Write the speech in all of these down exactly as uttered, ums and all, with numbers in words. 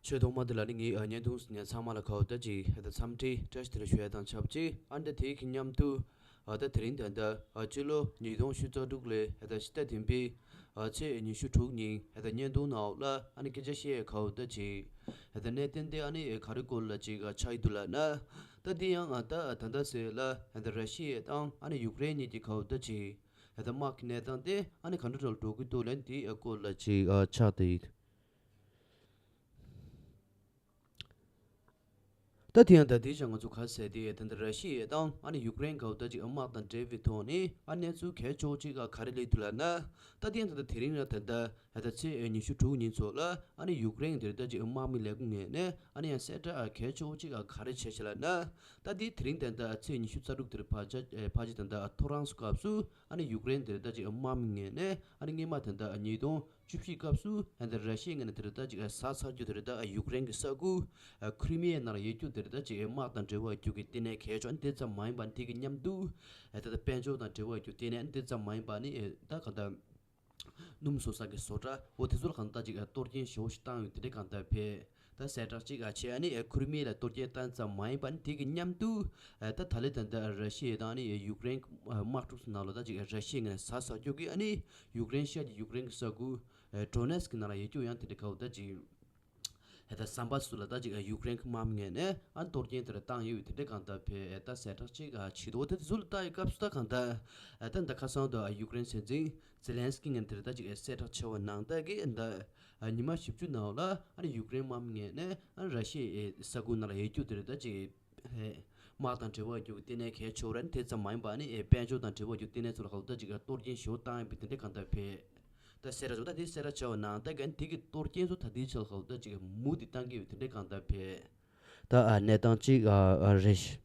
ཆོས་ཐོག་མ་དེ་ལ་ནི་ངའི་ཨ་བརྙན་ཐུང་གཟིགས་མཁན་ཚང་མ་ལ་ཁ་བ་ད་ཅིག་ཨ་ད་འཚམས་འདྲི་བཀྲ་ཤིས་བདེ་ལེགས་ཞུ་ཡ་དང་ཆབས་ཅིག་ཨ་ད་དེའི་གི་མཉམ་དུ་ཨ་ད་དེ་རིང་ད་ད་ཨ་སྤྱི་ལོ་ཉིས་སྟོང་ཉི་ཤུ་རྩ་དྲུག་ལོའི་ཨ་ད་ཕྱི་ཟླ་བདུན་པའི་ཨ་ཚེས་ཉི་ཤུ་དྲུག་ཉིན་ཨ་ད་བརྙན་ཐུང་ནང་ལ་ཨ་ནི་སྐད་ཆ་བཤད་ཡ་ཁ་བ་ད་ཅིག་ཨ་ད་གནད་དོན་དེ་ཨ་ནི་ག་རེ་སྐོར་ལ་ཅིག་ཨ་ཆགས་ཡི་འདུག་ལབ་ན། ད་དེ་ཡང་ཨ་ད་ད་ད་ཟེར་ལ་ཨ་ད་ར་ཤི་ཡ་དང་ཨ་ནི་ཡུཀ་རེན་གཉིས་ཀྱི་ཁ་བ་ད་ཅིག་ཨ་ད་དམག་གི་གནས་སྟངས་དེ་ཨ་ནི་ག་འདྲ་འདྲ་འགྲོ་གི་འདུག་ལབ་ན་དེའི་སྐོར་ལ་ཅིག་ཨ་ཆགས་བསྡད་ཡོད། ད་དེ་ཡང་ད་དེའི་ཆ་ང་ཚོ་ག་ཟེར་དེ་ད་ལྟ་ར་ཤི་ཡ་དང་ཨ་ནི་ཡུཀ་རེན་ག་བ་ད་ཅིག་དམག་དང་འབྲེལ་བའི་ཐོག་ནས་ཨ་གནས་ཚུལ་གལ་ཆེ་བོ་ཅིག་ག་རེ་སླེབས་འདུག་ལབ་ན། ད་དེ་ཡང་ད་ལྟ་དེ་རིང་ར་ད་ལྟ་ད་ཚེས་ཉི་ཤུ་དྲུག་ཉིན་ཚོ་ལ་ཨ་ནི་ཡུཀ་རེན་དེར་ད་ཅིག་དམག་མི་ལས་ཁུངས་ངོས་ནས་ཨ་ནི་ཡང་གསལ་བསྒྲགས་གལ་ཆེ་བོ་ཅིག་ག་རེ་བྱས་ཤག་ལབ་ན། ད་དེ་དེ་རིང་ད་ལྟ་ཚེས་ཉི་ཤུ་རྩ་དྲུག་དེར་ཕལ་ཆེར་ཕལ་ཆེར་ད་ལྟ་ཐོ་རངས་སྐབས་སུ་ཨ་ནི་ཡུཀ་རེན་དེར་ད་ཅིག་དམག་མི་ངོས་ནས་ཨ་ནི་སྔོན་མ་ད་ལྟ་ཉིས་སྟོང་བཅུ་བཞི་སྐབས་སུ་ཨ་ནི་ར་ཤི་ཡའི་ངོས་ནས་དེར་ད་ཅིག་ཟ་ཚར་རྒྱུ་དེར་ད་ཡུཀ་རེན་གྱི་ས་ཁུལ་ཁྲི་མི་ཡའི་ནང་ལ་ཡོད་རྒྱུ་དེར་ད་ཅིག་དམག་དང་འབྲེལ་བ་ཡོད་རྒྱུ་གི་ལྟེ་གནས་གལ་ཆེ་བ་དེ་ཙམ་མ་ཡིན་པ་དེ་གི་མཉམ་དུ་ད་ལྟ་དཔལ་འབྱོར་དང་འབྲེལ་བ་ཡོད་རྒྱུ་ལྟེ་གནས་དེ་ཙམ་མ་ཡིན་པ་ནི་ད་ག་ད་སྣུམ་བཟོ་ས་གི་བཟོ་གྲྭ་འོ་དེ་ཚོ་ལ་གང་ལྟར་ཅིག་གཏོར་སྐྱོན་ཞེ་པོ་ཞིག་བཏང་ཡོད་དེ་འདྲ་གང་ལྟར་བས། ད་གསལ་བསྒྲགས་གཅིག་ཨ་བྱས་ཨ་ནི་ཨེ་ཁུར་མི་ལ་གཏོར་སྐྱོན་བཏང་ཙམ་མ་ཡིན་པ་ནི་དེ་གི་མཉམ་དུ་ཨེ་ད་ད་ལེ་ད་ལྟ་ར་ཤི་ཡ་དང་ཨ་ནི་ཡུཀ་རེན་དམག་འཁྲུག་ནང་ལོ་ད་ཅིག་ར་ཤི་ཡའི་ངོས་ནས་ཟ་ཟ་རྒྱུ་གི་ཨ་ནི་ཡུཀ་རེན་ཤར་གྱི་ཡུཀ་རེན་གི་ས་ཁུལ་ཨེ་ཌོ་ནེ་སི་ཀི་ནང་ལ་ཡོད་རྒྱུ་ཡང་དེ་འདྲ་ག་བོ་ད་ཅིག་ཨེ་ད་ཟམ་པ་སུ་ལ་ད་ཅིག་ཨེ་ཡུཀ་རེན་གི་དམག་མི་ངོས་ནས་ཨ་གཏོར་སྐྱོན་དེ་འདྲ་བཏང་ཡོད་དེ་འདྲ་གང་ལྟར་བས་ཨེ་ད་གསལ་བསྒྲགས་གཅིག་ཨ་བྱེད་དོ་དེ་ཚོ་ལ་ལྟ་ཡི་སྐབས་སུ་ད་གང་ལྟར་ཨེ་ད་ད་ཁ་སང་དུ་ཨ་ཡུཀ་རེན་སྲིད་འཛིན་ཛེ་ལན་སི་ཀི་ངོས་ནས་དེ་འདྲ་ད་ཅིག་ཨེ་གསལ་བསྒྲགས་བྱས་པ་ནང་ལྟར་གི་ཨེ་ད། ཉི་མ་བཞི་བཅུ་ནང་ལ་ཨ་ནི་ཡུཀ་རེན་དམག་མི་ངོས་ནས་ཨ་ནི་ར་ཤི་ཡའི་ས་ཁུལ་ནང་ལ་ཡོད་རྒྱུ་དེ་རེད་ད་ཅིག་དམག་དང་འབྲེལ་བ་ཡོད་རྒྱུ་ལྟེ་གནས་གལ་ཆེ་བ་རེད། དེ་ཙམ་མ་ཡིན་པ་ཨ་ནི་དཔལ་འབྱོར་དང་འབྲེལ་བ་ཡོད་རྒྱུ་ལྟེ་གནས་ཚོ་ལ་ག་ལ་ད་ཅིག་གཏོར་སྐྱོན་ཞེ་པོ་བཏང་ཡོད་པའི་དེ་འདྲ་གང་ལྟར་བས། ད་གསལ་བསྒྲགས་བྱུང་ད་དེ་གསལ་བསྒྲགས་བྱས་པ་ནང་ལྟར་གན་དེ་གི་གཏོར་སྐྱོན་ཚོ་ད་དེའི་ཆ་ལ་ག་ལ་ད་ཅིག་མུ་མཐུད་བཏང་གི་ཡོད་དེ་འདྲ་གང་ལྟར་བས། ད་ཨ་གནས་སྟངས་ཅིག་ཨ་ཨ་རེད།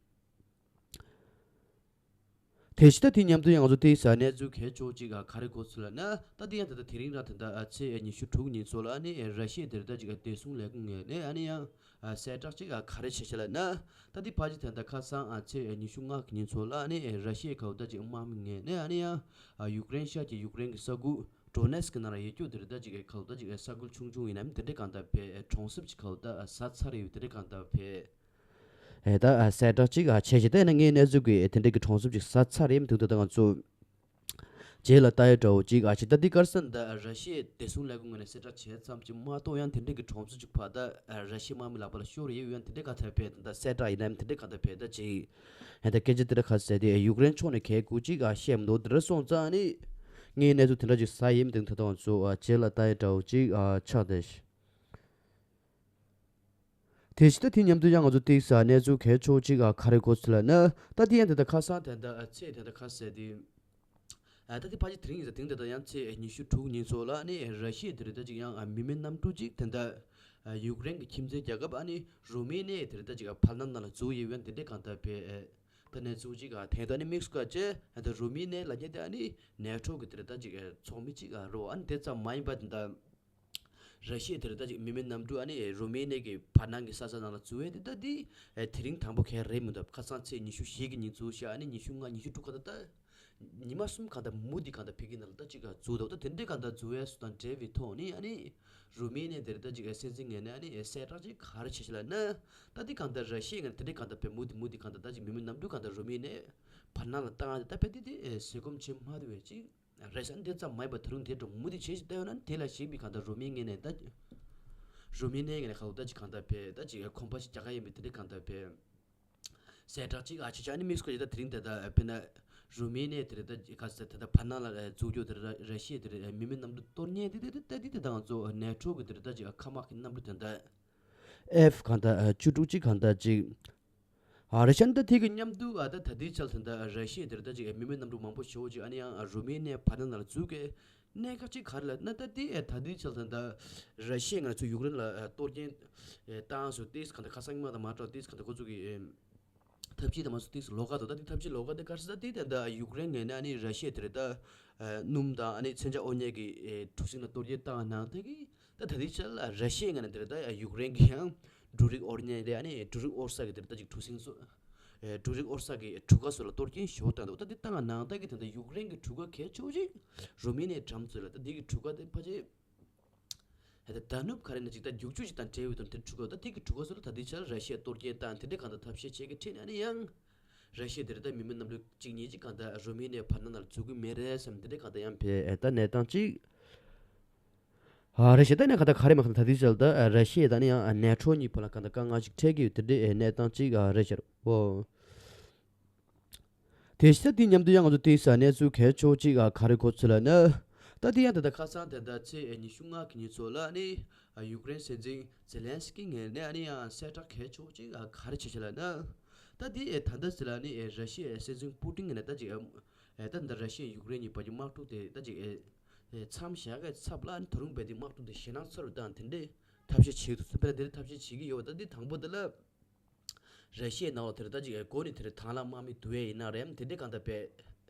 དེ་བཞིན་ད་དེ་མཉམ་དུ་ཡང་ང་ཚོ་དེའི་ས་གནས་ཚུལ་གལ་ཆེ་བོ་ཅིག་ག་རེ་གོ་ཚུལ་ལབ་ན། ད་དེ་ཡང་ད་ལྟ་དེ་རིང་ར་ད་ལྟ་ཨ་ཚེས་ཉི་ཤུ་དྲུག་ཉིན་ཚོ་ལ་ཨ་ནི་ར་ཤི་ཡའི་དེར་ད་ཅིག་བདེ་སྲུང་ལས་ཁུངས་ངོས་ནས་ཨ་ནི་ཡང་ཨ་གསལ་བསྒྲགས་ཅིག་ག་རེ་བྱས་ཤག་ལབ་ན། ད་དེ་ཕལ་ཆེར་ད་ལྟ་ཁ་སང་ཨ་ཚེས་ཉི་ཤུ་ལྔ་གི་ཉིན་ཚོ་ལ་ཨ་ནི་ར་ཤི་ཡའི་ག་བོ་ད་ཅིག་དམག་མི་ངོས་ནས་ཨ་ནི་ཡང་ཨ་ཡུཀ་རེན་ཤར་གྱི་ཡུཀ་རེན་གྱི་ས་ཁུལ་ཌོ་ནེ་སི་ཀི་ནང་ལ་ཡོད་རྒྱུ་དེར་ད་ཅིག་ག་ལ་ད་ཅིག་ས་ཁུལ་ཆུང་ཆུང་ཡིན་ནམ་དེ་འདྲ་གང་ལྟར་བས་གྲོང་གསེབ་ཅིག་ག་བོ་ད་ཟ་ཚར་ཡོད་དེ་འདྲ་གང་ལྟར་བས། ཨེ་ད་ཨ་གསལ་བསྒྲགས་ཅིག་ཨ་བྱས་ཤིག་ད་ཡིན་ན་ངའི་གནས་ཚུལ་གི་དེ་འདྲ་གི་གྲོང་གསེབ་ཅིག་ཟ་ཚར་ཡིན་དུས་ད་ང་ཚོ་རྗེས་ལ་ལྟ་ཡ་འདྲ་བོ་ཅིག་ཨ་ཅིག་ད་འདི་གར་སོང་ད་ར་ཤི་ཡའི་བདེ་སྲུང་ལས་ཁུངས་ངོས་ནས་གསལ་བསྒྲགས་བྱས་ཙམ་ཅིག་མ་གཏོགས་ཡང་དེ་འདྲ་གི་གྲོང་གསེབ་ཅིག་ཕར་ད་ར་ཤི་ཡའི་དམག་མི་ལག་པ་ལ་ཤོར་ཡོད་ཡང་དེ་འདྲ་ག་ཐད་བས་ད་གསལ་བསྒྲགས་ཡིན་ནམ་དེ་འདྲ་ག་ཐད་བས་ད་ཅིག་ཨེ་ད་སྐད་ཆ་དེ་འདྲ་ག་ཟེར་དེ་ཡུཀ་རེན་ཕྱོགས་ནས་གལ་དགོས་ཅིག་ཨ་བཤད་མི་འདུག་དེ་འདྲ་སོང་ཙང་ནི་ངའི་གནས་ཚུལ་དེ་འདྲ་ཅིག་ཟ་ཡིན་མི་འདུག་ད་ད་ང་ཚོ་ཨ་རྗེས་ལ་ལྟ་ཡ་འདྲ་བོ་ཅིག་ཨ་ཆགས་བསྡད་ཤག་དེ་བཞིན་ད་དེ་མཉམ་དུ་ཡང་ང་ཚོ་ཏིག་ས་གནས་ཚུལ་གལ་ཆེ་བོ་གཅིག་ག་རེ་གོ་ཚུལ་ལ་ན། ད་དེ་ཡང་དེ་ད་ཁ་སང་དེ་འདྲ་ཚེས་དེ་འདྲ་ཁ་ཟེར་དེ། ད་དེ་ཕལ་ཆེར་དེ་རིང་ཡིན་ས་དེང་དེ་ད་ཡང་ཚེས་ཉི་ཤུ་དྲུག་ཉིན་ཚོ་ལ་ནི་ར་ཤི་ཡ་དེ་རེད་ད་ཅིག་ཡང་མི་མེད་གནམ་གྲུ་གཅིག་དེ་འདྲ་ཡུཀ་རེན་གྱི་ཁྱིམ་མཚེས་རྒྱལ་ཁབ་ཨ་ནི་རུ་མི་ནི་དེ་རེད་ད་ཅིག་བར་སྣང་ནང་ལ་འཛུལ་ཡོད་ཡོད་དེ་འདྲ་གང་ལྟར་བས། ད་གནས་ཚུལ་གཅིག་ག་དེ་ད་ནི་དམིགས་སུ་བཀར་བྱས་ད་རུ་མི་ནི་ལ་ཉེ་དེ་ཨ་ནི་ནེ་ཊོ་གི་དེ་རེད་ད་ཅིག་ཚོགས་མི་གཅིག་ག་རོ་ཨ་ནི་དེ་ཙམ་མ་ཡིན་པ་དེ་འདྲ། ར་ཤི་ཡ་དེ་རེད་ད་ཅིག་མི་མེད་གནམ་གྲུ་ཨ་ནི་རུ་མི་ནི་གི་བར་སྣང་གི་ས་ཆ་ནང་ལ་འཛུལ་བས་དེ་ད་དེ་དེ་རིང་དང་པོ་ག་རེད་མི་འདུག་ཁ་སང་ཚེས་ཉི་ཤུ་བཞི་གི་ཉིན་འཛུལ་ཤག་ཨ་ནི་ཉི་ཤུ་ལྔ་ཉི་ཤུ་དྲུག་ག་ད་ད་ཉི་མ་གསུམ་ག་ད་མུ་དེ་ག་ད་ཕ་གི་ནང་ལ་ད་ཅིག་ག་འཛུལ་འདུག་ད་དེ་འདྲའི་ག་ད་འཛུལ་བས་སུ་དང་འབྲེལ་བའི་ཐོག་ནི་ཨ་ནི་རུ་མི་ནི་དེ་རེད་ད་ཅིག་སྲིད་འཛིན་ངོས་ནས་ཨ་ནི་གསལ་བསྒྲགས་ཅིག་ག་རེ་བྱས་ཤག་ལབ་ན། ད་དེ་ག་ད་ར་ཤི་ཡ་ངོས་ནས་དེ་འདྲའི་ག་ད་བས་མུ་དེ་མུ་དེ་ག་ད་ད་ཅིག་མི་མེད་གནམ་གྲུ་ག་ད་རུ་མི་ནི་བར་སྣང་ལ་བཏང་ཡ་དེ་ད་བས་དེ་དེ་ཟེ་གོམ་ཆེ་མ་དེ་བས་ཅིག་རེད་ཤག་འདི་ཙམ་མ་ཡིན་པར་ད་རུང་དེ་འདྲ་མུ་མཐུད་བྱེད་བཞིན་བསྡད་ཡོད་ན་དེ་ལ་གཞིགས་པའི་གང་ལྟར་རུ་མི་ངོས་ནས་ད། རུ་མི་ནས་ངོས་ནས་ག་ལ་ད་ཅིག་གང་ལྟར་བས་ད་ཅིག་གོམ་པ་ཞིག་རྒྱག་ག་ཡིན་པའི་དེ་འདྲའི་གང་ལྟར་བས། གསལ་བསྒྲགས་ཅིག་ཨ་ཅིག་ཅིག་ཨ་ནི་དམིགས་སུ་བཀར་ཅིག་ད་དེ་རིང་དེ་ད་དཔེར་ན། རུ་མི་ནས་དེ་རེད་ད་ག་ཟེར་དེ་ད་བར་སྣང་ལ་འཛུལ་རྒྱུ་དེ་ར་ར་ཤི་ཡ་དེ་རེད་མི་མེད་གནམ་གྲུ་གཏོར་མཁན་དེ་དེ་དེ་ད་དེ་དེ་ད་ང་ཚོ་ནེ་ཊོ་གི་དེ་རེད་ད་ཅིག་མཁའ་དམག་གི་གནམ་གྲུ་དེ་འདྲ། ཨེཕ་གང་ལྟར་བཅུ་དྲུག་ཅིག་གང་ལྟར་ཅིག་ཨ་རེ་ཤན་ད་དེ་གི་མཉམ་དུ་ཨ་ད་ད་ལྟའི་ཆར་ད་ལྟ་ར་ཤི་ཡ་དེར་ད་ཅིག་མི་མེད་གནམ་གྲུ་མང་པོ་ཞེ་པོ་ཅིག་ཨ་ནི་ཡང་རུ་མི་ནས་བར་སྣང་ནང་ལ་འཛུལ་གི་གནད་འགག་ཅིག་ག་རེ་ལབ་ན། ད་དེ་ཨ་ད་ལྟའི་ཆར་ད་ལྟ་ར་ཤི་ཡ་ང་ཚོ་ཡུཀ་རེན་ལ་ཨ་གཏོར་སྐྱོན་ཨ་བཏང་སོང་། ཏིས་ག་ད་ཁ་སང་མ་དང་མ་འདྲ་ཏིས་ག་ད་ཁོ་ཚོ་གི་ཨ་ཐབས་ཇུས་དང་མ་སོང་ཏིས་ལོགས་ཀ་དང་ད་དེ་ཐབས་ཇུས་ལོགས་ཀ་དེ་ག་རེ་ཟེར་ད་དེ་ད་ལྟ་ཡུཀ་རེན་ངོས་ནས་ཨ་ནི་ར་ཤི་ཡ་དེར་ད་ཨ་སྣུམ་དང་ཨ་ནི་མཚོན་ཆ་དབོར་མཁན་གི་ཨ་གྲུ་གཟིངས་ལ་གཏོར་སྐྱོན་བཏང་གནང་ད་གི་ད་ད་ལྟའི་ཆར་ལ་ར་ཤི་ཡའི་ངོས་ནས་དེ་རེད་ད་ཡུཀ་རེན་གྱི་ཡང་འབྲུ་རིགས་དབོར་མཁན་རེད། ཨ་ནི་འབྲུ་རིགས་དབོར་ས་གི་དེ་རེད་ད་ཅིག་གྲུ་གཟིངས་སོ། ཨེ་འབྲུ་རིགས་དབོར་ས་གི་གྲུ་ཁ་སོགས་ལ་གཏོར་སྐྱོན་ཞེ་པོ་བཏང་འདུག་ད་དེ་བཏང་གནང་ད་གི་དེ་འདྲ་ཡུཀ་རེན་གྱི་གྲུ་ཁ་གལ་ཆེ་བོ་ཅིག་རུ་མི་ནས་གྲམ་ཚོད་ལ་ད་དེ་གི་གྲུ་ཁ་དེ་ཕལ་ཆེར་ ད་ད་ནུབ་ག་རེ་ན་ཅིག་ད་རྒྱུག་ཆུ་ཅིག་དང་འབྲེལ་བའི་དོན་དེ་གྲུ་ཁ་ད་དེ་གི་གྲུ་ཁ་སོགས་ལ་ད་དེ་ཆར་ར་ཤི་ཡ་གཏོར་སྐྱོན་བཏང་དེ་འདྲའི་གང་ལྟར་ཐབས་ཤེས་བྱེད་ཀྱི་ཁྲིད་ནས་ཨ་ནི་ཡང་། ར་ཤི་ཡ་དེ་རེད་ད་མི་མེད་གནམ་གྲུ་གཅིག་གཉིས་ཅིག་གང་ལྟར་རོ་མེ་ནི་ཡའི་བར་སྣང་ནང་ལ་འཛུལ་གི་མེད་རེད་བསམ་དེ་འདྲའི་གང་ལྟར་ཡང་བས་ད་གནས་སྟངས་ཅིག་ཨ་རེད་ཤག་ད་ནས་གང་ལྟར་ག་རེ་མ་གང་ལྟར་ད་དེ་ཆར་ད་ར་ཤི་ཡ་ད་ནི་ཡང་ནེ་ཊོ་གཉིས་བར་ལ་གང་ལྟར་དཀའ་ངལ་ཅིག་འཕྲད་ཀྱི་ཡོད་དེ་འདྲའི་གནས་སྟངས་ཅིག་རེད་ཤག་འོ། དེ་བཞིན་དེ་མཉམ་དུ་ཡང་ང་ཚོ་དེའི་ས་གནས་ཚུལ་གལ་ཆེ་བོ་གཅིག་ག་རེ་གོ་ཚུལ་ལ་ནི། ད་དེ་ཡང་ད་ལྟ་ཁ་སང་དེ་ད་ཚེས་ཉི་ཤུ་ལྔ་གི་ཉིན་ཚོ་ལ་ནི་ཡུཀ་རེན་སྲིད་འཛིན་ཛེ་ལན་སི་ཀི་ངོས་ནས་ཨ་ནི་ཡང་གསལ་བསྒྲགས་གལ་ཆེ་བོ་གཅིག་ག་རེ་བྱས་ཤག་ལ་ནི། ད་དེ་ད་ལྟ་ཟེར་ལ་ནི་ར་ཤི་ཡའི་སྲིད་འཛིན་པུ་ཏིན་ངོས་ནས་ད་ཅིག་ད་ད་ར་ཤི་ཡ་ཡུཀ་རེན་གཉིས་བར་གྱི་དམག་འཁྲུག་དེ་ད་ཅིག་མཚམས་བཞག་གི་ཚབ་ལ་ནི་ད་རུང་རྦད་དེ་དམག་འཁྲུག་དེ་ཞེད་སྣང་ཚ་རུ་བཏང་དེ་འདྲའི་ཐབས་ཤེས་བྱེད་ཐུབ་ས་དཔེར་ན་དེ་འདྲའི་ཐབས་ཤེས་བྱེད་ཀྱི་ཡོད་པ་ད་དེ་དང་པོ་དེ་ལ། ར་ཤི་ཡའི་ནང་ལ་དེར་ད་ཅིག་འགོ་ནས་དེར་དང་བླངས་དམག་མི་བསྡུ་ཡས་ཡིན་ན་རེད་དེ་འདྲའི་གང་ལྟར་བས།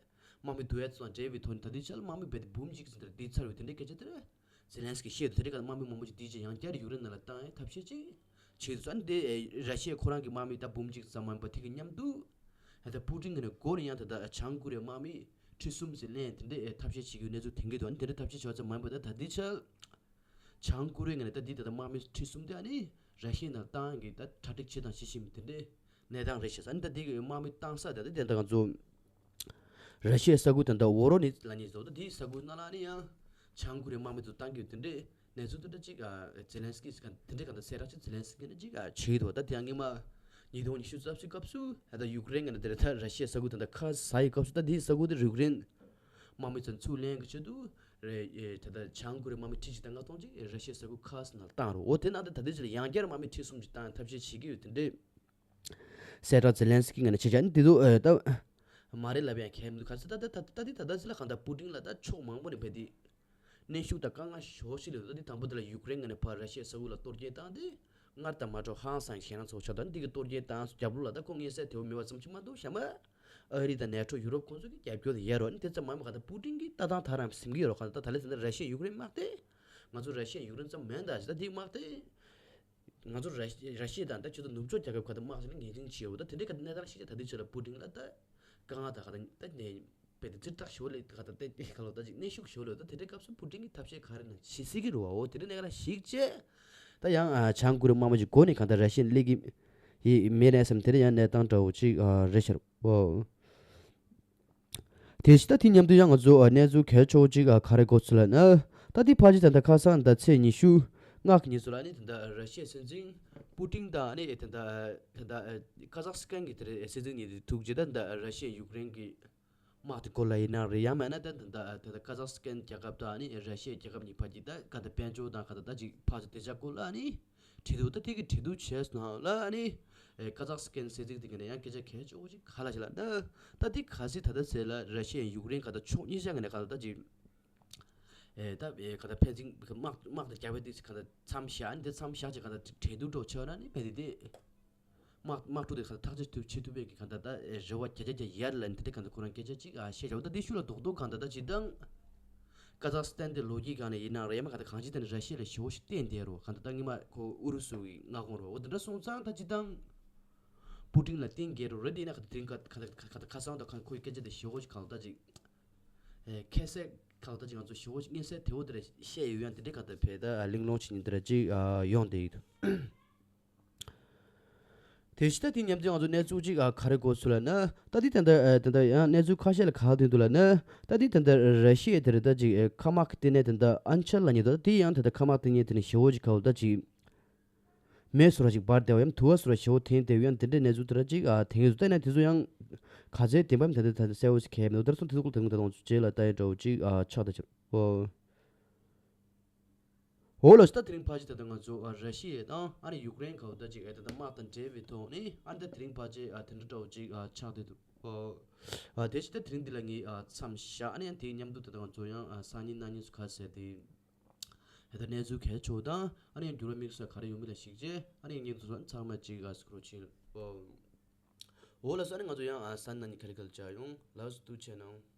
དམག་མི་བསྡུ་ཡས་ཚོ་དང་འབྲེལ་བའི་ཐོག་ནས་ད་ལྟའི་ཆར་ལ་དམག་མི་རྦད་དེ་འབུམ་གཅིག་ཙམ་དེར་བསྡུས་ཚར་བའི་དེ་འདྲའི་སྐད་ཆ་དེ་རེད། ཛེ་ལན་སི་ཀི་བཤད་འདུག་དེ་འདྲའི་གང་ལྟར་དམག་མི་འབུམ་གཅིག་བསྡུས་རྗེས་ཡང་བསྐྱར་ཡུཀ་རེན་ནང་ལ་བཏང་ཡས་ཐབས་ཤེས་ཅིག་བྱེད་འདུག་ཨ་ནི་དེ་ར་ཤི་ཡ་ཁོ་རང་གི་དམག་མི་ད་འབུམ་གཅིག་ཙམ་མ་ཡིན་པ་དེ་གི་མཉམ་དུ། ད་པུ་ཏིན་གྱི་ནས་འགོ་ནས་ཡང་ད་ལྟ་བྱང་ཀོ་རི་ཡའི་དམག་མི་ཁྲི་གསུམ་ཙམ་ལེན་དེ་འདྲའི་ཐབས་ཤེས་བྱེད་ཀྱི་ཡོད་གནས་ཚུལ་ཐོན་གྱི་འདུག་ཨ་ནི་དེ་འདྲའི་ཐབས་ཤེས་བྱས་ཙམ་མ་ཡིན་པ་ད་ད་ལྟའི་ཆར། བྱང་ཀོ་རི་ཡ་ངོས་ནས་ད་འདི་ད་ལྟ་དམག་མི་ཁྲི་གསུམ་དེ་ཨ་ནི་ར་ཤི་ཡའི་ནང་བཏང་གི་ད་གྲ་སྒྲིག་བྱེད་དང་བྱེད་བཞིན་པ་དེ་འདྲའི་གནས་སྟངས་རེད་ཤག་ཨ་ནི་ད་འདི་གི་དམག་མི་བཏང་ས་དེ་ད་དེ་ད་ང་ཚོ་ར་ཤི་ཡའི་ས་ཁུལ་དེ་འདྲ་ཝོ་རོ་ནི་ལབ་མཁན་ཚོ་ད་དེའི་ས་ཁུལ་ནང་ལ་ཨ་ནི་ཡང་བྱང་ཀོ་རི་ཡའི་དམག་མི་ཚོ་བཏང་གི་ཡོད་དེ་འདྲའི་གནས་ཚུལ་དེ་འདྲ་ཅིག་ཛེ་ལན་སི་ཀི་སི་ག་དེ་འདྲའི་ག་ད་གསལ་བསྒྲགས་ཅིག་ཛེ་ལན་སི་ཀི་ནས་ཅིག་བྱེད་ཀྱི་འདུག་ད་དེ་ཡང་སྔོན་མ་ཉིས་སྟོང་ཉི་ཤུ་རྩ་བཞིའི་སྐབས་སུ་ད་ཡུཀ་རེན་གྱི་ནང་དེ་ད་ར་ཤི་ཡའི་ས་ཁུལ་དེ་འདྲ་ཁ་ཟ་ཡི་སྐབས་སུ་ད་དེའི་ས་ཁུལ་དེ་ཡུཀ་རེན་དམག་མི་ཚོ་ཚུར་ལེན་གྱི་ཆེད་དུ། རེད། ད་ལྟ་བྱང་ཀོ་རི་ཡའི་དམག་མི་ཁྲི་གཅིག་དང་ལྔ་སྟོང་ཅིག་ར་ཤི་ཡའི་ས་ཁུལ་ཁག་ཅིག་ནང་བཏང་རོགས། འོ་དེ་ནང་དུ་ད་ལྟའི་ཆར་ཡང་བསྐྱར་དམག་མི་ཁྲི་གསུམ་ཅིག་བཏང་ཐབས་ཤེས་བྱེད་ཀྱི་ཡོད་དེ་འདྲའི་གསལ་བསྒྲགས་ཛེ་ལན་སི་ཀི་ངོས་ནས་བྱས་བྱས་ནི་དེ་ཚོ་ད་མ་རེད་ལབ་ཡང་ཁྱད་མི་འདུག་ག་ཚོད་ད་ད་ད་ད་དེ་ད་ལྟ་ཟེར་ལ་གང་ལྟར་པུ་ཏིན་ལ་ད་ཕྱོགས་མང་པོ་ནས་བས་དེ་གནོན་ཤུགས་དང་དཀའ་ངལ་ཞེ་པོ་ཞིག་སླེབས་འདུག་ད་དེ་དང་པོ་དེ་ལ་ཡུཀ་རེན་ངོས་ནས་ཕར་ར་ཤི་ཡའི་ས་ཁུལ་ལ་གཏོར་སྐྱོན་བཏང་སྟེ་སྔར་དང་མ་འདྲ་ཧང་སང་ཞེད་སྣང་ཚ་པོ་ཆགས་འདུག་འདི་གི་གཏོར་སྐྱོན་བཏང་རྒྱབ་ལོགས་ལ་ད་ཁོ་མངོན་གསལ་དོད་པོ་མེད་པ་ཙམ་ཅིག་མ་གཏོགས་གཞན་པ། ཨ་རི་དང་ནེ་ཊོ་ཡུ་རོབ་ཁོང་ཚོ་གི་རྒྱབ་སྐྱོར་དེ་ཡོད་རེད་ནི་དེ་ཙམ་མང་པོ་ག་ད་པུ་ཏིན་གྱིས་ལྟ་སྟངས་ཐག་རིང་ཟིན་གྱི་ཡོད་རེད། ག་ད་ད་ལས་ཟེར་ན་ར་ཤི་ཡ་ཡུཀ་རེན་དམག་དེ་ང་ཚོ་ར་ཤི་ཡ་ཡུཀ་རེན་ཙམ་མིན་ད་ད་དེ་དམག་དེ་ང་ཚོ་ར་ཤི་ར་ཤི་ཡ་དང་ད་ཁྱོད་ཚོ་ནུབ་ཕྱོགས་རྒྱལ་ཁབ་ག་ད་དམག་ཟེར་ན་ངེས་ཅན་བྱེད་འོ་ད་དེ་འདྲའི་ག་ད་གནས་སྟངས་ཤིག་ད་ད་དེ་ཆོད་ལ་པུ་ཏིན་ལ་ད་དཀའ་ངལ་ད་ག་ད་ད་ནས་དཔེ་དེ་ཙིར་ཐག་ཞོ་ལེ་ད་ག་ད་ད་དེ་ག་ལོ་ད་ཅིག་གནོན་ཤུགས་ཞོ་ལེ་ད་དེ་འདྲའི་སྐབས་སུ་པུ་ཏིན་གྱིས་ཐབས་ཤེས་ག་རེ་ན་བྱེད་སྲིད་ཀྱི་རེད་བ། འོ་དེ་འདྲའི་གནས་སྐབས་ལ་ཞིག་བྱས། ད་ཡང་ཨ་བྱང་ཀོ་རི་ཡའི་དམག་མི་གཅིག་འགོ་ནས་གང་ལྟར་ར་ཤི་ཡ་སླེབས་ཀྱི་ཡི་མེད་ནས་བསམ་དེ་རེད་ཡང་གནས་སྟངས་འདྲ་བོ་ཅིག་ཨ་རེད་ཤག་འོ། དེ་བཞིན་ད་དེ་མཉམ་དུ་ཡང་ང་ཚོ་ཨ་གནས་ཚུལ་གལ་ཆེ་བོ་ཅིག་ཨ་ག་རེ་གོ་ཚུལ་ལ་ན། ད་དེ་ཕལ་ཆེར་ད་ལྟ་ཁ་སང་ད་ཚེས་ཉི་ཤུ་ལྔ་གི་ཉིན་ཚོ་ལ་ནི་ད་ལྟ་ར་ཤི་ཡའི་སྲིད་འཛིན་པུ་ཏིན་དང་ནི་ད་ལྟ་ད་ལྟ་ཀ་ཛག་སི་ཐན་གྱི་དེ་རེད་སྲིད་འཛིན་གཉིས་དེ་ཐུག་རྗེས་ད་ད་ར་ཤི་ཡ་ཡུཀ་རེན་གྱི་དམག་དེ་སྐོར་ལ་ཡིན་ན་རེད་ཡང་མིན་ན་ད་ད་ད་ད་ཀ་ཛག་སི་ཐན་རྒྱལ་ཁབ་དང་ནི་ར་ཤི་ཡ་རྒྱལ་ཁབ་གཉིས་བར་གྱི་ད་ག་ད་དཔལ་འབྱོར་དང་ག་ད་ད་ཅིག་ཕར་ཚུར་བདེ་འཇགས་སྐོར་ལ་ནི། གྲོས་བསྡུར་ད་ཐིག་གི་གྲོས་བསྡུར་བྱས་སོང་ལ་ནི། ཀ་ཛག་སི་ཐན་སྲིད་འཛིན་དེ་ག་ནས་ཡང་སྐད་ཆ་གལ་ཆེ་བོ་ཞིག་ག་ལ་ཞིག་ལ་ད། ད་དེ་ག་སྲིད་ད་ལྟ་ཟེར་ལ་ར་ཤི་ཡ་ཡུཀ་རེན་ག་ད་ཕྱོགས་གཉིས་ཆ་ག་ནས་ག་ད་ད་ཅིག་ཨེ་ད་ཨེ་ག་ད་ཕན་ཚུན་དམག་དམག་དང་རྒྱབ་པའི་དེ་ག་ད་མཚམས་བཞག་ནི་དེ་མཚམས་བཞག་ཅིག་ག་ད་གྲོས་བསྡུར་འགྲོ་ཆོག་ན་ནི་ཕན་དེ་དེ། དམག་དམག་འཁྲུག་དེ་ག་ད་ཐག་གཅོད་ཐུབ་བྱེད་ཐུབ་པའི་གི་ག་ད་ད་རེ་བ་བརྒྱ་ཆ་བརྒྱ་ཡར་ལ་ནི་དེ་འདྲ་ག་ད་ཁོ་རང་སྐད་ཆ་ཅིག་ཨ་བཤད་ཆོག་ད་དེ་ཤུགས་ལ་རྡོག་རྡོག་ག་ད་ད་ཅིག་དང་། ཀ་ཛག་སི་ཐན་དེ་ལོ་རྒྱུས་སྒང་ནས་ཡིན་ན་རེད་མ་ག་ད་གང་ཅི་ཐད་ནས་ར་ཤི་ཡ་ལ་ཞེ་པོ་ཞིག་བརྟེན་བསྡད་རོ། ག་ད་ད་སྔོན་མ་ཁོ་ཨུ་རུ་སུ་གི་མངའ་ཁོངས་རོ་འོ་དེ་འདྲ་སོང་ཙང་ད་ཅི་དང་། པུ་ཏིན་ལ་བརྟེན་བསྡད་རོ་རེད་དེ་ན་ག་ད་དེ་རིང་ག་ག་ད་ག་ད་ཁ་སང་ད་ག་ཁོའི་སྐད་ཆ་དེ་ཞེ་པོ་ཞིག་ག་ད་ད་ཅིག་ཨེ་ཁ་གསལ་ག་ད་ད་ཅིག་ང་ཚོ་ཞེ་པོ་ཞིག་མངོན་གསལ་དོད་པོ་དེ་འདྲ་བཤད་ཡོད་ཡང་དེ་འདྲ་ག་ད་བས་ད་གླེང་སློང་བྱེད་མཁན་དེ་འདྲ་ཅིག་ཡོང་བསྡད་ཡོད། དེ་བཞིན་ད་དེ་མཉམ་དུ་ང་ཚོ་གནས་ཚུལ་ཅིག་ཨ་ག་རེ་གོ་ཚུལ་ལ་ན། ད་དེ་ད་ལྟ་ཨ་ད་ལྟ་ཡང་གནས་ཚུལ་ཁ་ཤས་ལ་ག་རེ་ཐོན་འདུག་ལ་ན། ད་དེ་ད་ལྟ་ར་ཤི་ཡའི་དེ་རེད་ད་ཅིག་ཨ་མཁའ་དམག་གི་ལྟེ་གནས་དེ་འདྲ་ཨན་ཆལ་ལབ་མཁན་འདུག་ད་དེ་ཡང་ད་ལྟ་མཁའ་དམག་ལྟེ་གནས་དེ་ནས་ཞེ་པོ་ཅིག་ག་འདུག་ད་ཅིག་མེ་བཟོ་འདྲ་ཅིག་འབར་བསྡད་པ་ཡང་དུ་བ་བཟོ་འདྲ་ཞེ་པོ་འཐེན་བསྡད་པ་ཡང་དེ་འདྲའི་གནས་ཚུལ་དེ་འདྲ་ཅིག་ཨ་ཐོན་གྱི་འདུག་ད་ནས་དེ་ཚོ་ཡང་ག་ཚོད་བདེན་པ་ཡིན་ད་ལྟ་ད་ལྟ་གསལ་པོ་ཞིག་ག་མི་འདུག་ད་སོང་དེ་ཚོ་སྐོར་དེ་རིང་ད་ལྟ་ང་ཚོ་རྗེས་ལ་ལྟ་ཡི་འདྲ་བོ་ཅིག་ཨ་ཆགས་ད་ཅིག་ཨོ། འོ་ལགས་སོ། ད་དེ་རིང་ཕལ་ཆེར་ད་ལྟ་ང་ཚོ་ཨ་ར་ཤི་ཡ་དང་ཨ་ནི་ཡུཀ་རེན་ག་འདུག་ད་ཅིག་ཨེ་ད་ལྟ་དམག་དང་འབྲེལ་བའི་ཐོག་ནས་ཨ་ནི་ད་དེ་རིང་ཕལ་ཆེར་ཨ་དེ་འདྲ་འདྲ་བོ་ཅིག་ཨ་ཆགས་བསྡད་འདུག་ཨོ། ཨ་དེ་བཞིན་ད་དེ་རིང་འདི་ལ་ངས་ཨ་མཚམས་བཞག་ཨ་ནི་ཡང་དེའི་མཉམ་དུ་ད་ལྟ་ང་ཚོ་ཡང་ཨ་སང་ཉིན་གནངས་ཉིན་སུ་ག་ཟེར་དེ་ཨེ་ད་གནས་ཚུལ་གལ་ཆེ་བོ་དང་ཨ་ནི་ཡང་འགྱུར་བ་དམིགས་བསལ་ག་རེ་ཡོང་མིན་ལ་གཞིགས་རྗེས་ཨ་ནི་ཡང་ཉིན་ཚོ་ཚང་མ་གཅིག་ཨ་སུ་ཁྲོ་ཆེན་ཨོ། འོ་ལགས་སོ། ཨ་ནི་ང་ཚོ་ཡང་ཨ་སང་གནངས་ཉིན་ག་ལེ་ག་ལེ་མཇལ་ཡོང་། ལགས་སོ། ཐུགས་རྗེ་གནང་།